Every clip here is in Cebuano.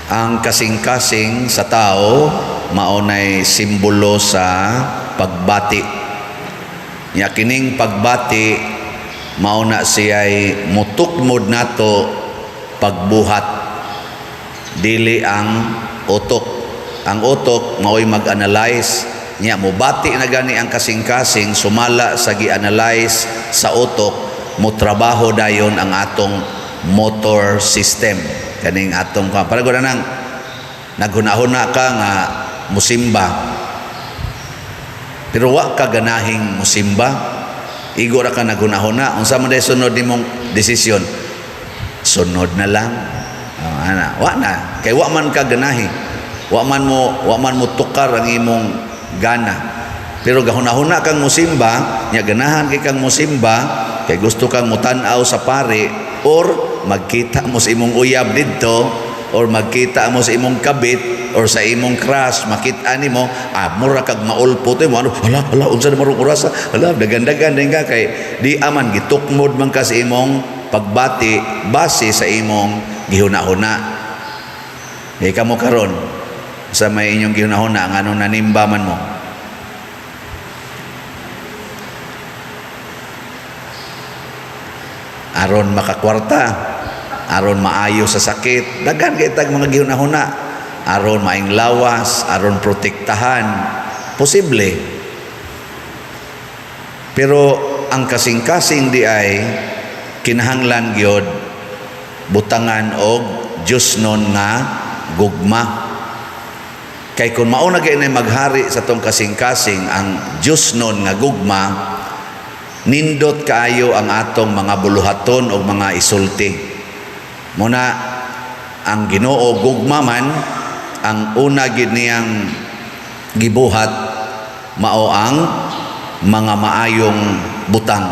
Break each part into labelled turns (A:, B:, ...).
A: Ang kasing-kasing sa tao maunay simbolo sa pagbati. Nya kining pagbati mauna siya'y mutukmod nato pagbuhat, dili ang utok. Ang utok mao'y mag-analyze niya, mobati na gani ang kasing-kasing sumala sa gi-analyze sa utok, motrabaho dayon ang atong motor system, kaning atong para gud nang naghuna-huna ka nga musimba pero wa ka ganahing musimba, igo ra ka naghuna-huna. Unsa man day sunod nimong desisyon? Sunod na lang. Oh, ana, wa na kay wa man ka ganahi, wa man mo tukar ang imong gana. Pero gahuna-huna kang musimba nya, ganahan kay kang musimba kay gusto kang mutan-aw sa pari or magkita mo sa imong uyab didto or magkita mo sa imong kabit or sa imong crush, makita nimo, ah, mura kag maulpot mo, ano, hala, hala, unsa na marong orasa, hala, dagan-dagan din ka kay di aman gitukmod man ka sa imong pagbati base sa imong gihuna-huna. Di kamo karon sa may inyong gihuna-huna nganong nanimba man mo? Aron makakwarta, aron maayo sa sakit, daghan kay tag mga gihuna-huna, aron maing lawas, aron protektahan, posible. Pero ang kasing-kasing di ay kinahanglan gyud butangan og Diyos nun nga gugma. Kay kung mauna gyud na maghari sa tong kasing-kasing ang Diyos nun nga gugma, nindot kaayo ang atong mga buluhaton o mga isulti. Muna ang Ginoo gugma man, ang una gid niyang gibuhat mao ang mga maayong butang.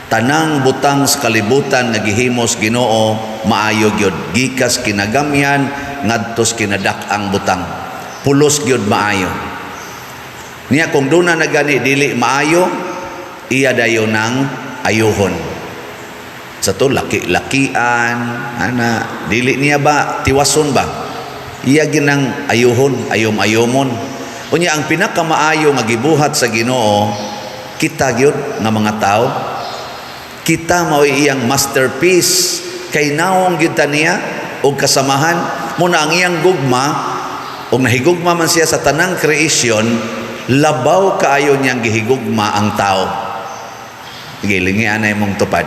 A: Tanang butang sa kalibutan nga gihimos Ginoo maayo gyud, gikas kinagamyan ngadtos kinadak-ang butang. Pulos gyud maayo. Niya kung duna na gani dili maayo, iya dayon ng ayuhon. Sa to laki-lakian, ana, dili niya ba tiwason ba? Iya ginang ayuhon, ayom-ayomon. Unya ang pinakamaayo nga gibuhat sa Ginoo, kita gyud nga mga tao. Kita mao'y iyang masterpiece kay naong gyud ta niya og kasamahan. Muna ang iyang gugma og nahigugma man siya sa tanang creation, labaw kaayo niyang gihigugma ang tao. Gilingi anay mong tupad.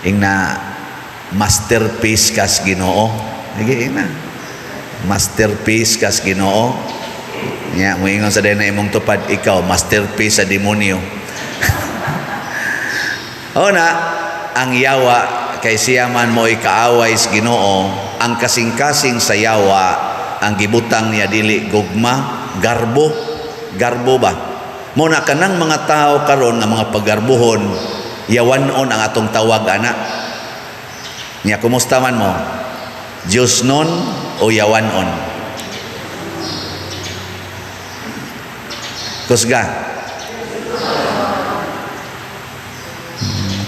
A: Ingna, masterpiece kas Ginoo. Sige, ingna. Masterpiece kas Ginoo. Nya moingon sa na imong tupad, ikaw masterpiece sa demonyo. O na, ang yawa kay siya man mo ikaaway sa Ginoo, ang kasing-kasing sa yawa ang gibutang niya dili gugma, garbo, garbo ba? Muna kanang mga tao karon nga mga paggarbuhon, yawanon ang atong tawag ana. Nya kumusta man mo? Diyos nun o yawanon? Kusga.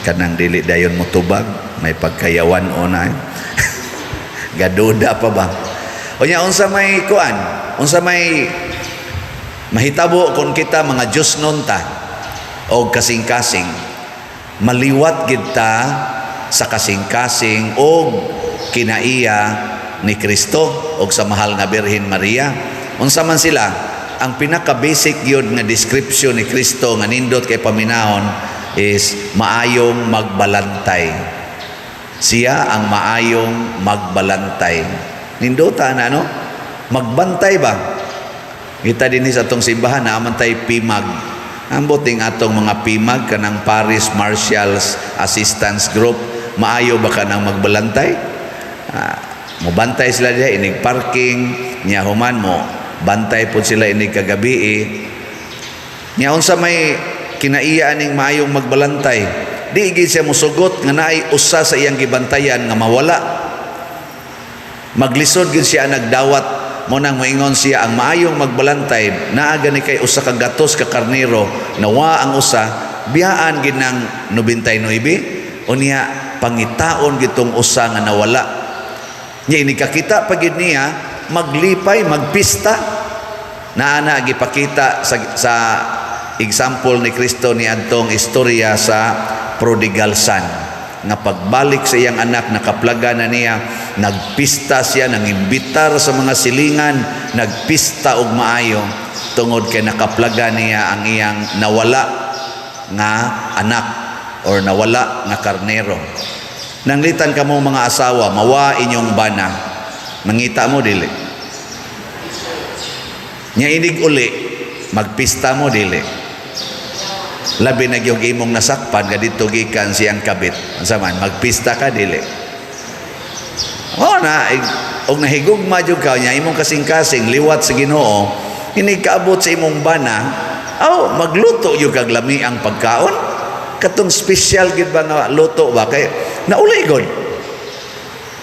A: Kanang dili dayon mo tubag, may pagkayawan o na. Gaduda pa ba? O nya unsa may kuan? Unsa may mahitabo kung kita mga Diyos nun ta o kasing-kasing? Maliwat gid ta sa kasing-kasing og kinaiya ni Kristo og sa mahal nga Birhen Maria. Unsa man sila? Ang pinaka-basic gyud nga description ni Kristo nga nindot kay paminahon is maayong magbalantay. Siya ang maayong magbalantay. Nindota na, no? Magbantay ba? Kita din sa atong simbahan na tay PIMAG. Ambot ting atong mga PIMAG kanang Paris Marshals Assistance Group, maayo ba kanang magbalantay? Mobantay sila diha inig parking, nya human mo bantay pud sila inig kagabi. Nya unsa may kinaiya aning maayong magbalantay? Di gid siya mosugot nga naay usa sa iyang gibantayan nga mawala. Maglisod gid siya nagdawat. Mo nang moingon siya ang maayong magbalantay, naa gani kay usa ka gatos ka karnero, nawa ang usa, biyaan gid nang 99, unya pangitaon gitong usa nga nawala. Nya inig kakita pa gyud niya, maglipay, magpista. Naa na gipakita sa example ni Kristo ni adtong istorya sa prodigal son nga pagbalik sa iyang anak, nakaplaga na niya, nagpista siya, nangimbitar sa mga silingan, nagpista og maayo tungod kay nakaplaga niya ang iyang nawala nga anak or nawala nga karnero. Nanglitan kamo mga asawa, mawa inyong bana, mangita mo, dili? Nya inig uli, magpista mo, dili? Labi na gyud imong nasakpan ka dito gikan siyang kabit. Unsa man, magpista ka, dili? Oh na og nahigugma jud ka nya imong kasing-kasing liwat sa Ginoo, inig kaabot sa imong bana, aw, magluto gyud kag lami ang pagkaon, katong special gid ba nga luto ba, kay nauli gud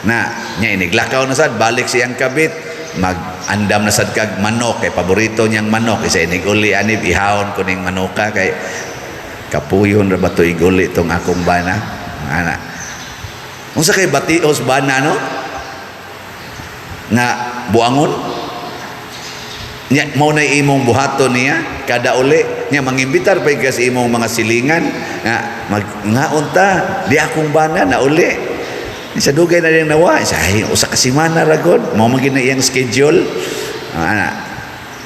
A: na nya. Iniglakaw na sad, balik siyang kabit, mag-andam na sad kag manok kay paborito niyang manok. Isa inig uli anib, ihawon ko ning manoka kay kapuyon ra ba to iguli tong akong bana. Ana, unsa kay batios bana, no, nga buangon nya? Mao na imong buhaton niya kada uli nya. Mangimbitar pa ka sa imong mga silingan nga mag ngaon ta, di akong bana na uli sa dugay na diyang nawa sa, ay, usa ka semana ra gud. Mao man gyud na iyang schedule. Ana,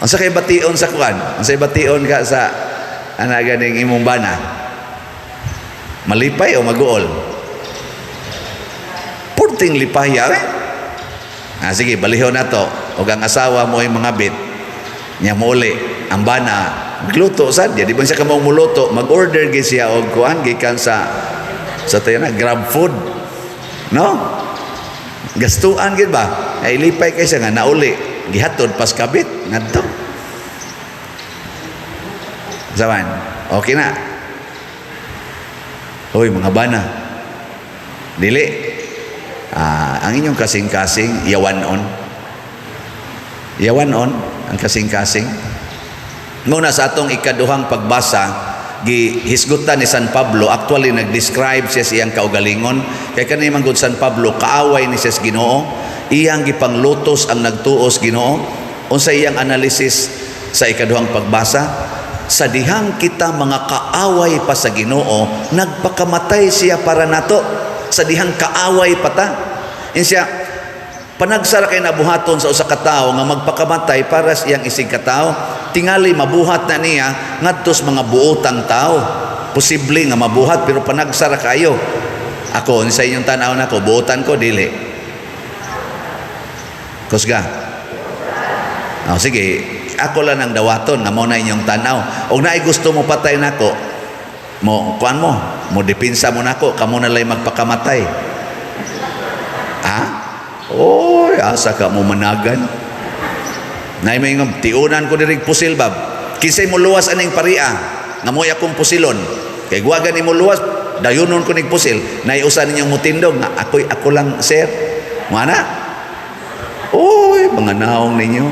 A: unsa kay bation sa kuan, unsay bation ka sa ana ganing imong bana? Malipay o maguol? Purting lipaya eh. Ah, sige, balihon na to. Og ang asawa mo ay mga bit nya, muuli ang bana, magluto sad. Di ba siya kamong muluto, mag-order gyud siya og kuan gikan sa tayo na Grab Food, no? Gastuan gid ba? Ay, lipay kay siya nga nauli, gihatod pas kabit ngadto. Zaman, okay na. Hoy, mga bana. Dili. Ah, ang inyong kasing-kasing yawanon. Yawanon ang kasing-kasing. Muna sa atong ikaduhang pagbasa, gihisgutan ni San Pablo, actually nag-describe siya sa iyang kaugalingon kay kani man gud San Pablo, kaaway ni siya sa Ginoo, iyang gipanglutos ang nagtuos Ginoo. Unsa iyang analysis sa ikaduhang pagbasa? Sa dihang kita mga kaaway pa sa Ginoo, nagpakamatay siya para nato. Sa dihang kaaway pa ta. Insiya, panagsara kay nabuhaton sa usa ka tawo nga magpakamatay para sa iyang isig katawo. Tingali mabuhat na niya ngadto sa mga buotang tao. Posible nga mabuhat, pero panagsara kayo. Ako, sa inyong tan-aw nako, buotan ko, dili? Kusga. Oh, sige, ako lang ang dawaton nga mo na inyong tanaw. Og naay gusto mo patay nako, mo kuan mo, mo depensa mo nako, kamo na lay magpakamatay. Ha? Oy, asa ka mo managan? Nay may nga tiunan ko diri pusil bab. Kinsay mo luwas aning paria nga mo'y akong pusilon? Kay wa gani mo luwas, dayunon ko ning pusil. Nay usa ninyong mutindog nga ako'y ako lang, sir. Mana? Oy, mga naong ninyo.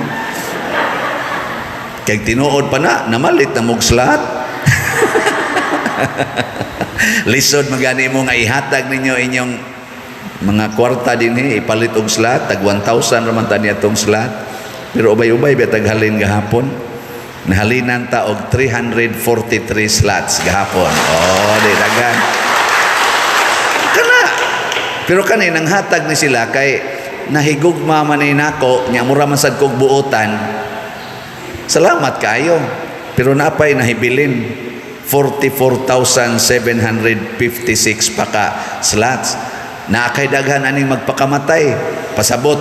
A: Kay tinuod pa na, namalit na mog slot. Lisod magani mo nga ihatag ninyo inyong mga kwarta dinhi ipalit og slot, tag 1,000 ra man ta niya tong slot. Pero ubay-ubay ba taghalin gahapon? Nahalinan ta og 343 slots gahapon. Oh, di daghan. Kana. Pero kani nang hatag ni sila kay nahigugma man ni nako nya, mura man sad kog buotan. Salamat kayo. Pero napay nahibilin 44,756 pa ka slots. Naa kay daghan aning magpakamatay. Pasabot,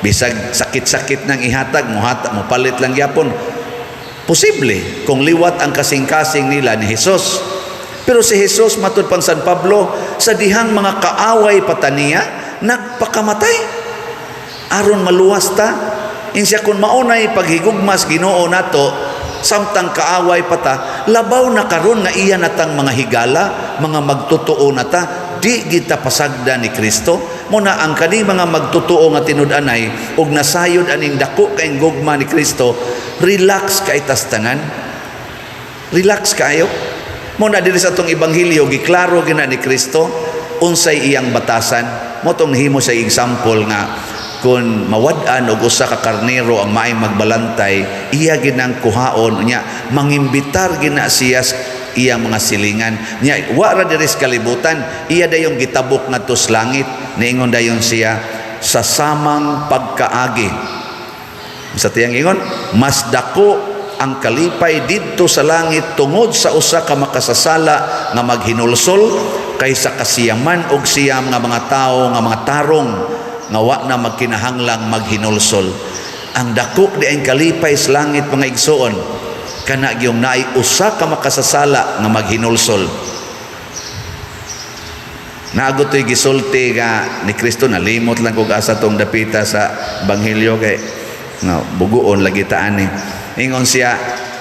A: bisag sakit-sakit ng ihatag, muhatag, mupalit lang gyapon. Posible kung liwat ang kasing-kasing nila ni Jesus. Pero si Jesus, matud pang San Pablo, sa dihang mga kaaway pataniya, nagpakamatay aron maluwas ta. Insya kung maunay paghigugmas Ginoo nato samtang kaaway pa ta, labaw na karon nga iya natang mga higala, mga magtotoo na ta, di kita pasagda ni Kristo. Muna ang kani mga magtotoo nga tinud-anay ug nasayod aning dako kay gugma ni Kristo, relax kay tas tanan. Relax kayo. Muna diri sa atong ebanghelyo, giklaro gina ni Kristo unsay iyang batasan. Mo tong nahimo sa example nga Kung mawad-an og usa ka karnero ang maayong magbalantay, iya ginang kuhaon, nya mangimbitar gina siya sa iyang mga silingan. Nya wa ra diri sa kalibutan, iya dayong gitabok ngadto sa langit. Niingon dayon siya sa samang pagkaagi sa tiyang ingon, mas dako ang kalipay didto sa langit tungod sa usa ka makasasala nga maghinulsol kaysa kasiyaman og siyam nga mga tawo nga mga tarong nga wa na magkinahanglang maghinulsol. Ang dako di ang kalipay sa langit, mga igsoon, kana gyung naay usa ka makasasala nga maghinulsol. Naa gotoy gisulti nga ni Kristo, nalimot lang kog asa tong dapita sa Ebanghelyo kay nga buguon lagi ta ani. Ingon siya,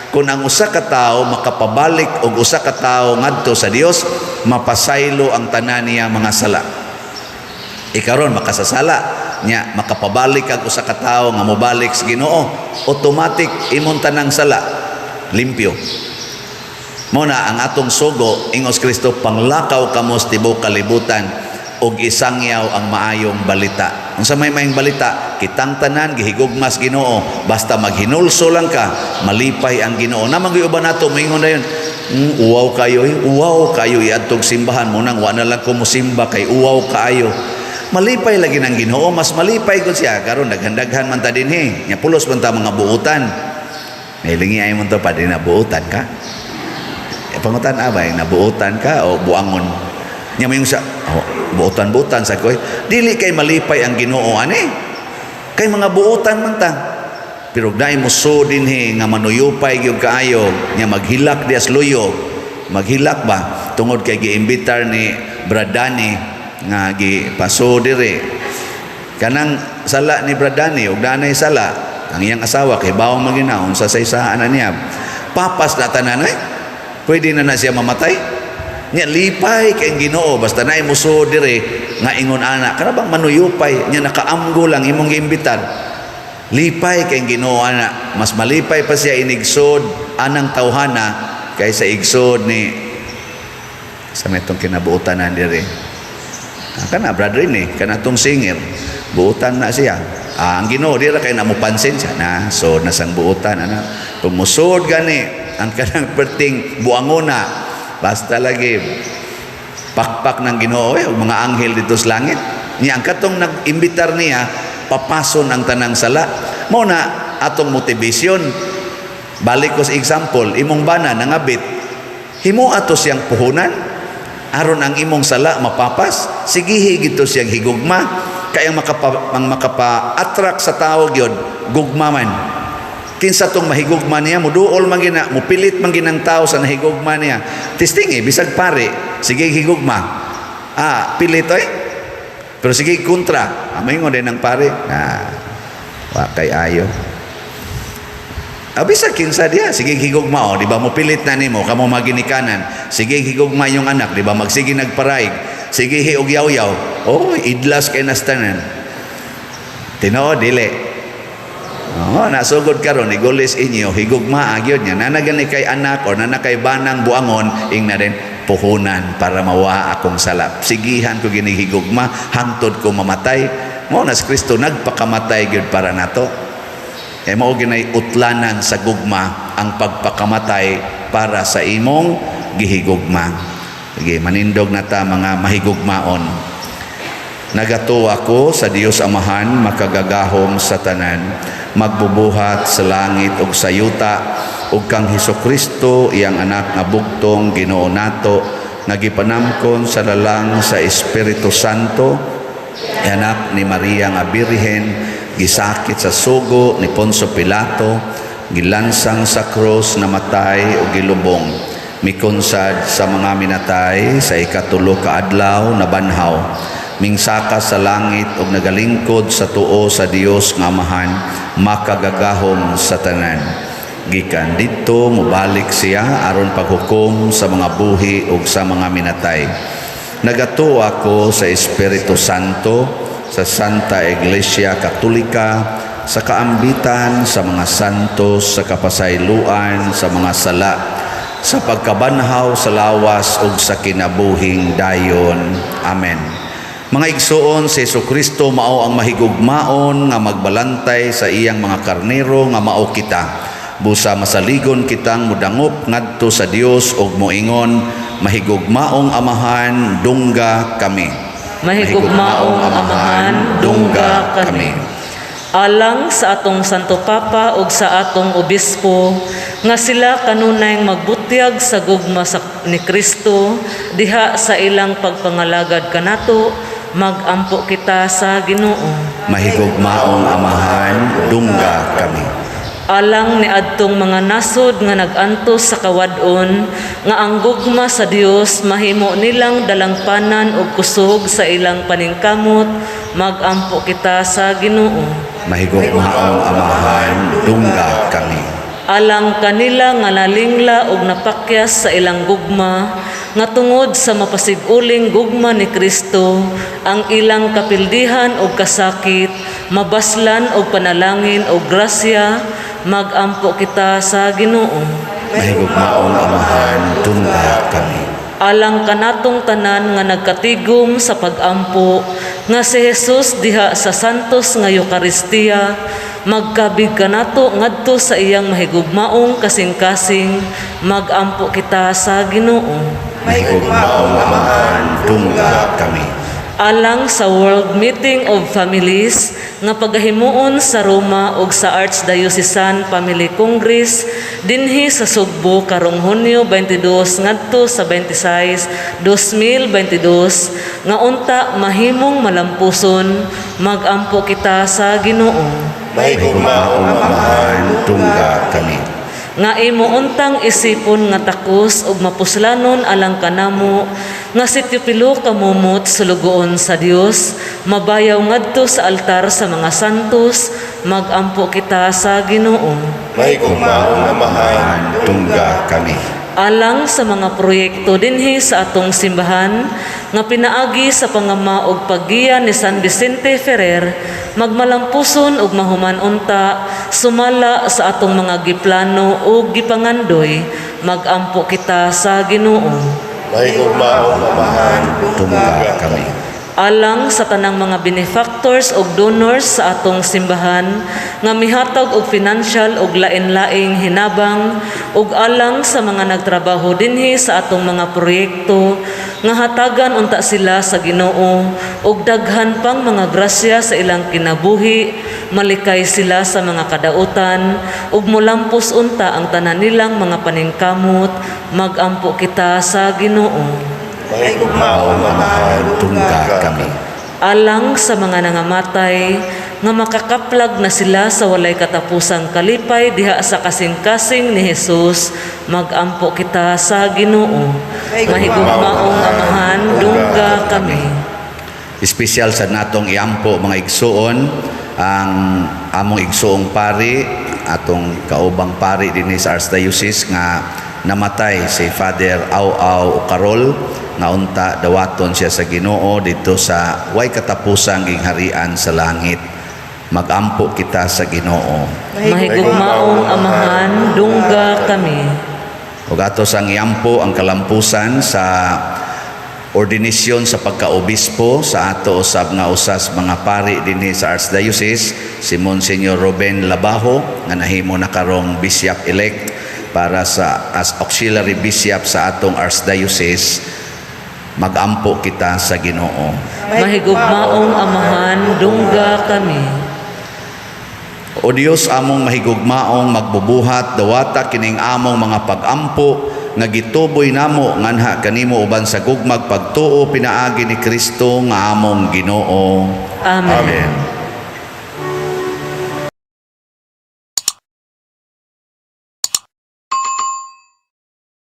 A: kung ang usa ka tawo makapabalik og usa ka tawo ngadto sa Dios, mapasaylo ang tanan niya mga sala. Ikaron makasasala nya, makapabalik kag usa ka tawo nga mobalik sa Ginoo, automatic imong tanang sala limpyo. Mao na ang atong sugo, ingos Kristo, "Panglakaw kamo sa tibuok kalibutan ug isangyaw ang maayong balita." Unsa may maayong balita? Kitang tanan gihigugma sa Ginoo, basta maghinulsol lang ka, malipay ang Ginoo. Naa man uban nato moingon dayon, "Uwaw kayo, eh. Uwaw kayo iadtog simbahan mo nang wa na lang ko mosimba kay uwaw kaayo." Malipay lagi ng Ginoo, mas malipay gud siya karon daghan-daghan man ta dinhi. Nya pulos man ta mga buutan. Nahilingi ay mo to pa din, nabuutan ka. Eh, pangutan abay, nabuutan ka o buangon? Nya mo yung sa, oh, buutan-buutan sa ko. Eh. Dili kay malipay ang Ginoo ani. Kay mga buutan man ta. Pero naay muso dinhi nga manuyupay gyud kaayo, nya maghilak di luyo. Maghilak ba tungod kay giimbitar ni Bradani nga gipaso dire. Kanang sala ni Bradani ug danay sala ang iyang asawa kay bawang maginaon sa saysaan na niya. Papas na tanan eh. Pwede na na siya mamatay. Nya lipay kay ang Ginoo basta naay muso dire nga ingon ana kana bang manuyupay nya nakaamgo lang imong giimbitar. Lipay kay ang Ginoo ana, mas malipay pa siya inigsod anang tawhana kaysa igsod ni sa metong kinabuotan na dire. Ah, kana brother ni kana tong singer buutan na siya. Ah, ang Ginoo di ra kay na mo pansin siya na so nasang buutan ana. Kung musod gani ang kanang perting buangona, basta lagi pakpak ng Ginoo eh, ug mga anghel dito sa langit. Niya ang katong nag-imbitar niya, papason ang tanang sala. Mao na atong motivation. Balik ko sa example, imong bana nangabit, himo ato siyang puhunan aron ang imong sala mapapas. Sigihi gito siyang higugma kay ang makapa-attract sa tao gyud gugma man. Kinsa tong mahigugma niya, muduol man gina, mupilit man ginang tao sa nahigugma niya. Testing eh, bisag pare, sige higugma. Ah, pilit oy. Pero sige kontra, ah, din ang pare. Ah, wa kay ayo. Abi sa kinsa diya, sige higugma o, di ba mupilit na nimo kamo maginikanan. Sige higugma yung anak, di ba magsige nagparaig. Sige hiog yaw-yaw. Oh, idlas kay nastanan. Tinuod dili? Oh, nasugod karon igulis inyo higugma gyud niya. Nana gani kay anak or nana kay banang buangon, ing na din puhunan para mawa akong sala. Sigihan ko gini higugma hangtod ko mamatay. Mao na si Kristo nagpakamatay gyud para nato. Kay mao ginay utlanan sa gugma ang pagpakamatay para sa imong gihigugma. Sige, manindog na ta, mga mahigugmaon. Nagatuo ako sa Dios Amahan, makagagahom sa tanan, magbubuhat sa langit ug sa yuta, ug kang Hesus Kristo, iyang anak nga bugtong Ginoo nato, nga gipanamkon sa lalang sa Espiritu Santo, anak ni Maria nga Birhen, gisakit sa sugo ni Poncio Pilato, gilansang sa krus, namatay ug gilubong, mikonsad sa mga minatay, sa ikatulo ka adlaw nabanhaw, mingsaka sa langit ug nagalingkod sa tuo sa Dios nga Amahan, makagagahom sa tanan. Gikan didto mobalik siya aron paghukom sa mga buhi ug sa mga minatay. Nagatuo ako sa Espiritu Santo, sa Santa Iglesia Katolika, sa kaambitan sa mga santos, sa kapasayloan sa mga sala, sa pagkabanhaw sa lawas ug sa kinabuhing dayon. Amen. Mga igsoon, si Kristo mao ang mahigugmaon nga magbalantay sa iyang mga karnero nga mao kita. Busa masaligon kitang mudangop ngadto sa Dios ug moingon, "Mahigugmaong Amahan, dungga kami."
B: Mahigugmaong Amahan, dungga kami. Alang sa atong Santo Papa ug sa atong Obispo nga sila kanunay magbutyag sa gugma ni Kristo diha sa ilang pagpangalagad kanato, magampo kita sa Ginoo.
A: Mahigugmaong Amahan, dungga kami.
B: Alang ni adtong mga nasod nga nag-antos sa kawad-on, nga ang gugma sa Dios mahimo nilang dalangpanan og kusog sa ilang paningkamot, magampo kita sa Ginoo.
A: Mahigugmaong Amahan, dungga kami.
B: Alang kanila nga nalingla og napakyas sa ilang gugma, nga tungod sa mapasig-uling gugma ni Kristo ang ilang kapildihan og kasakit mabaslan og panalangin og grasya, magampo kita sa Ginoo.
A: Mahigugmaong Amahan, dungga kami.
B: Alang kanatong tanan nga nagkatigom sa pagampo nga si Jesus diha sa Santos nga Eukaristiya magkabig kanato ngadto sa iyang mahigugmaong kasing-kasing, magampo kita sa Ginoo.
A: Mahigugmaong Amahan, dungga kami.
B: Alang sa World Meeting of Families nga pagahimuon sa Roma ug sa Archdiocesan Family Congress dinhi sa Sugbo karong Hunyo 22 ngadto sa 26, 2022, nga unta mahimong malampuson, magampo kita sa Ginoo.
A: Mahigugmaong Amahan, dungga kami.
B: Nga imo untang isipon nga takos ug mapuslanon alang kanamo nga si Teofilo Camomot, sulugoon sa Dios, mabayaw ngadto sa altar sa mga santos, magampo kita sa Ginoo.
C: Mahigugmaong Amahan,
A: dungga kami.
B: Alang sa mga proyekto dinhi sa atong simbahan nga pinaagi sa pangama og paggiya ni San Vicente Ferrer magmalampuson ug mahuman unta sumala sa atong mga giplano ug gipangandoy, magampo kita sa Ginoo.
C: Mahigugmaong Amahan,
A: dungga kami.
B: Alang sa tanang mga benefactors ug donors sa atong simbahan nga mihatag og financial ug lain-laing hinabang ug alang sa mga nagtrabaho dinhi sa atong mga proyekto, nga hatagan unta sila sa Ginoo og daghan pang mga grasya sa ilang kinabuhi, malikay sila sa mga kadautan ug molampos unta ang tanan nilang mga paningkamot, magampo kita sa Ginoo.
C: Mahigugmaong Amahan,
A: dungga kami.
B: Alang sa mga nangamatay nga makakaplag na sila sa walay katapusang kalipay diha sa kasing-kasing ni Jesus, magampo kita sa Ginoo. Mahigugmaong Amahan, dungga kami.
A: Espesyal sa natong iampo, mga igsuon, ang among igsuong pari, atong kaubang pari dinhi sa Archdiocese nga namatay, si Father Aw-Aw Ocarol, nga unta dawaton siya sa Ginoo didto sa way katapusang gingharian sa langit. Magampo kita sa Ginoo.
B: Mahigugmaong Amahan, dungga kami.
A: Ug ato sang iampo ang kalampusan sa ordinasyon sa pagkaobispo sa ato usab nga usas mga pari dinhi sa Archdiocese, si Monsignor Ruben Labajo, nga nahimo na karong bishop elect para sa as auxiliary bishop sa atong Archdiocese. Magampo kita sa Ginoo.
B: Mahigugmaong Amahan, dungga kami.
A: O Dios among mahigugmaong magbubuhat, dawata kining among mga pagampo nga gituboy namo nganha kanimo uban sa gugmag pagtuo pinaagi ni Kristo nga among Ginoo.
B: Amen.
A: Amen.